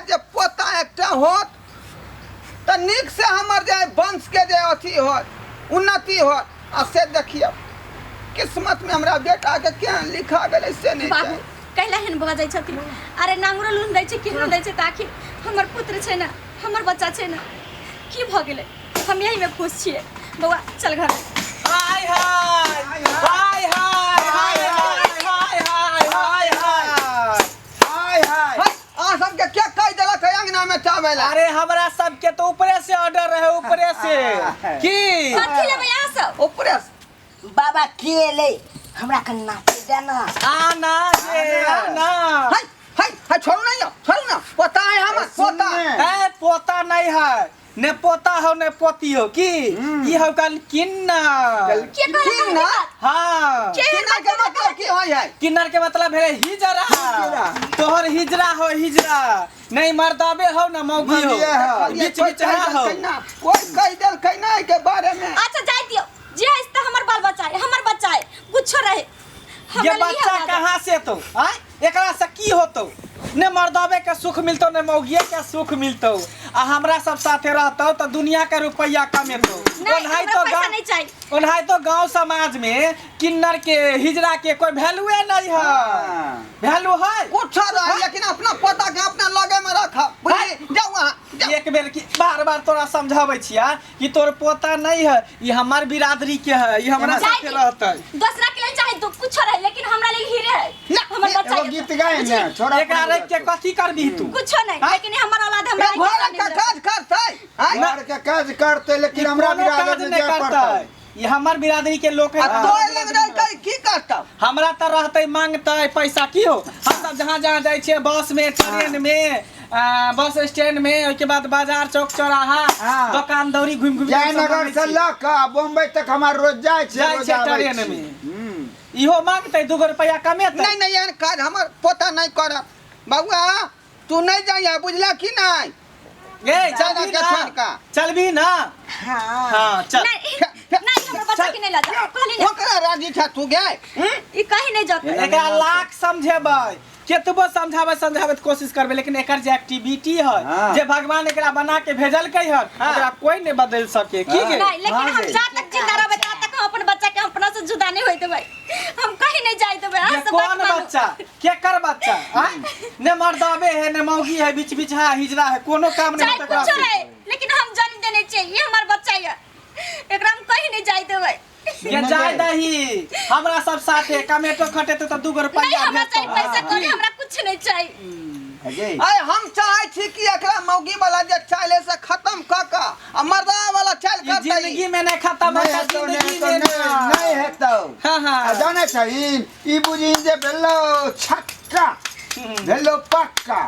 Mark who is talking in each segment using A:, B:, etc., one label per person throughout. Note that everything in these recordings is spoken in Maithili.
A: जे पोता एकटा होत तऽ नीक से हमर जे वंश के जे अथी होत, उन्नति होत। आ से देखियौ किस्मत में हमरा बेटा के केहन लिखा गेलै से नहि
B: बाबू
A: जानि।
B: कैला एहन भऽ जाइ छथिन? अरे नांगरो लून दै छै, केहनो दै छै, तऽ आखिर हमर पुत्र छै ने, हमर बच्चा छै ने। की भऽ गेलै? हम यहीमे खुश छियै। बौआ, चल घर।
C: हाय हाय हाय हाय हाय हाय हाय हाय हाय
D: हाय हाय।
A: है, अहाँ सबके के कहि देलक है अंगना में चावे ला?
C: अरे हमरा सबके तो ऊपरे से ऑर्डर रहे, ऊपरे से। की
B: कथी लेबै अहाँ सब?
A: ऊपरे से।
E: बाबा के एलै? हमरा कनि नाचे दे ना।
C: आना गे आना।
A: है है है, छोड़ू नहीं, छोड़ू ना, पोता है हमर पोता।
C: है पोता नहीं है, ने पोता हो ने पोती हो। की ई हो कल किन्नर।
B: के कहलक
A: किन्नर?
B: अहाँके बात?
C: हाँ।
B: के
A: किन्नर के मतलब की होइ है?
C: किन्नर के मतलब है हिजरा। तोहर हिजरा हो, हिजरा नहीं मर्दाबे हो ना मौगी हो,
D: मौगिए हो।
C: बीच बीच
A: कोई
C: है हो।
A: कहि देलकै ना, कोई कहि देलकै ना एहिके बारे में।
B: अच्छा जाय दियौ, जे है तऽ हमर बाल बच्चा है, हमर बच्चा है, कुछो रहे
C: ये
B: हमरा लिए
C: बच्चा
B: औलाद है।
C: कहाँ से तो आय? एकरा से की होतो? ने मर्दाबे के सुख मिलतो ने मौगिए के सुख मिलतो। आ हमरा सब साथे रहतो तो दुनिया के रुपया कमेतो।
B: नहीं,
C: ओनाहि
B: हमरा
C: तो
B: पैसा
C: गाँव
B: नहीं चाहिए।
C: ओनाहि तो गांव समाज में किन्नर के हिजरा के कोई वैल्यूए नहीं है।
D: हाँ।
C: वैल्यू है
A: कुछ रहे लेकिन अपना पोता के अपना लगे में रखब, बुझली? जाउ अहाँ, जाउ।
C: एक बेर की बार बार तोरा समझाबै छिया कि तोर पोता नहीं है, ई हमर बिरादरी के है, ई हमरा
B: जाय
C: साथे
B: दियौ।
C: रहतै।
B: दोसरा के लेल चाहे तो कुछो रहे, लेकिन हमरा लेल हीरे है।
A: ना,
B: हमर बच्चा
D: एगो
B: है।
D: गीत गाय ने छोड़ा।
C: एकरा रख के कथी करबी तू?
B: कुछो नहीं,
C: हाँ?
B: लेकिन हमर औलाद हमरा
A: ए, घर के काज करतै आँय?
D: घर के काज करते लेकिन
C: ई
D: हमरा
C: कोनो
D: बिरादरी
C: काज
D: में
C: नहीं
D: जाय
C: करतै।
D: पड़तै।
C: ई हमर बिरादरी के लोक है।
A: आ तोय लग रहतै की करतौ?
C: हमरा तऽ रहतै मांगतै पैसा। की हो, हम सब जहाँ जहाँ जाइ छियै, बस में, ट्रेन में, बस स्टैंड में, ओहिके बाद बाजार, चौक चौराहा,
D: हाँ।
C: दोकान दौरी घुमि घुमि के हमसब
D: जयनगर
C: आबै
D: से
C: छियै।
D: लऽ कऽ बम्बई तक हमार रोज जाइ छियै,
C: जाइ
D: रोज
C: छियै
D: आबै
C: ट्रेन
D: छी।
C: में।
D: हम्म।
C: इहो मांगतै, 2 गो रुपया कमेतै।
A: नहीं नहीं, एहन काज हमर पोता नहीं करत। बउआ, तू नहीं जाइया, बुझला कि नहीं?
C: ए,
A: जाना
C: चलबी
A: के
C: ना?
A: छोड़ का।
C: चलबी ना?
E: हाँ।
C: हाँ चल।
B: नहीं नहीं, हमर बच्चा के नहीं ला जा, कहली ना।
A: ओकरा राजी छ तू गे? हम्म?
B: ई कहीं नहीं जाते।
C: एकरा लाख समझेबै, केतबो समझाबै समझाबै के कोशिश करबै, लेकिन एकर जे एक्टिविटी है,
D: हाँ।
C: जे भगवान एकरा बना के भेजलकै हन, ओकरा कोई नहीं बदल सके। की गे?
B: नहीं, लेकिन
D: हाँ
B: हम
D: गे।
B: जा तक जिंदा रहबै ता तक हम अपन बच्चा के अपना से जुदा नहीं होय देबै। हम कहीं नहीं जाय देबै। अहाँ
C: ये
B: सब बात
C: कौन
B: मानू।
C: बच्चा, केकर बच्चा आय? ने मर्दाबे है ने मौगी है, बीच बीच है, हिजरा है, कोनो काम नहीं
B: चाहे
C: होत एकरा
B: कुछो
C: से।
B: रहे, लेकिन हम जन्म देने छियै, ये हमर बच्चा ये, एकरा हम कहीं नहीं जाय देबै।
C: ये जाय दही हमरा सब साथे कमेटो खटेते तऽ 2 गो
B: नहीं,
C: रुपया
B: हमरा
C: भेटतौ।
B: चाही पैसा कौड़ी, हमरा कुछ नहीं चाहिए।
D: अजय।
A: आय, हम चाहे छी कि एकरा मौगी वाला जे चाइल है से खत्म क क आ मर्दा वाला चाइल
C: ई
A: करतै।
C: जिंदगी में नहीं खत्म
D: नहीं
C: होता,
D: हेतौ, नहीं
C: जिंदगी
D: हेतौ,
C: में
D: नहीं
C: ना।
D: नहीं हेतौ।
C: हाँ, हाँ।
D: आ जानै छहिन, ई बुझिन जे भेलौ छक्का, भेलौ पक्का।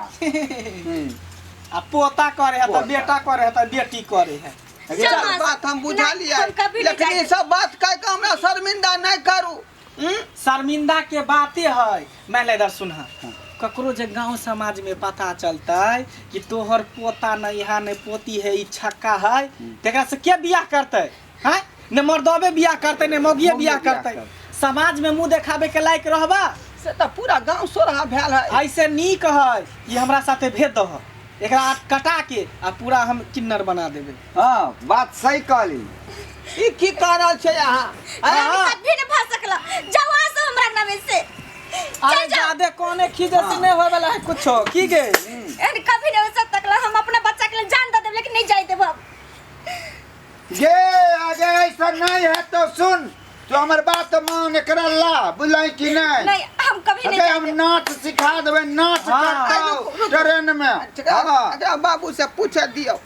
C: आ पोता करे है तऽ
D: पोता।
C: बेटा करे है तऽ बेटी करे है।
D: अगे,
B: चल।
A: सब बात हम बुझलियै,
B: नहीं, हम कभी नहीं
A: लेकिन ई
B: जाएंगे।
A: सब बात कह के हमरा शर्मिंदा नहीं करू। हम्म?
C: शर्मिंदा के बाते है। मैं इधर सुनहा, ककरो जे गांव समाज में पता चलतै कि तोहर पोता नहीं है नहीं पोती है, ई छक्का है, तकरा से के बियाह करतै? हैं ने मर्दबे बियाह करतै ने मौगिए
D: मौगिए
C: बियाह
D: बियाह
C: करतै।
D: करतै।
C: समाज में मुंह देखाबे के लायक रहबा?
A: से तऽ पूरा गांव सोरहा भेल है।
C: ऐसे नीक है कि हमरा साथे भेज दह, एकरा कटा के आ पूरा हम किन्नर बना देबै।
D: हाँ, बात सही कहली।
A: ई की कह रहल छै अहाँ?
B: हमरा
C: हाँ।
B: के कभी नहीं भा सकला। जाओ अहाँ सब हमरा अंगना में से।
C: अरे
B: चल जाओ।
C: ज्यादा कोने खींचे से नहीं होए वाला है कुछो। की गे?
B: एहन कभी नहीं हो सकला। हम अपना बच्चा के लिए जान दे देब, लेकिन नहीं जाय देब हम।
D: गे आगे ऐसा नहीं है तो सुन, तू हमर बात मान, एकरा ला बुझलै कि नहीं?
B: नहीं, हम कभी नहीं
D: अगे
B: जाय
D: हम
B: देब।
D: नाच सिखा देबै, नाच
C: हाँ।
D: करतौ ट्रेन में।
A: एकरा
D: हाँ।
A: एकरा बाबू से पूछ दियौ।